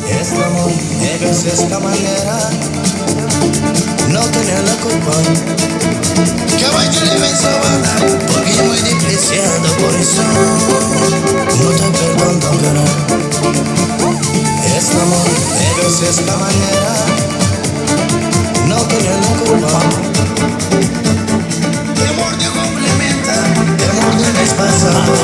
Este amor eres esta manera No tiene la culpa Caballo le sabana Porque yo muy despreciado por eso No te perdono pero Este amor eres esta manera No tiene la culpa Te amor te complementa Te amor de mis pasados.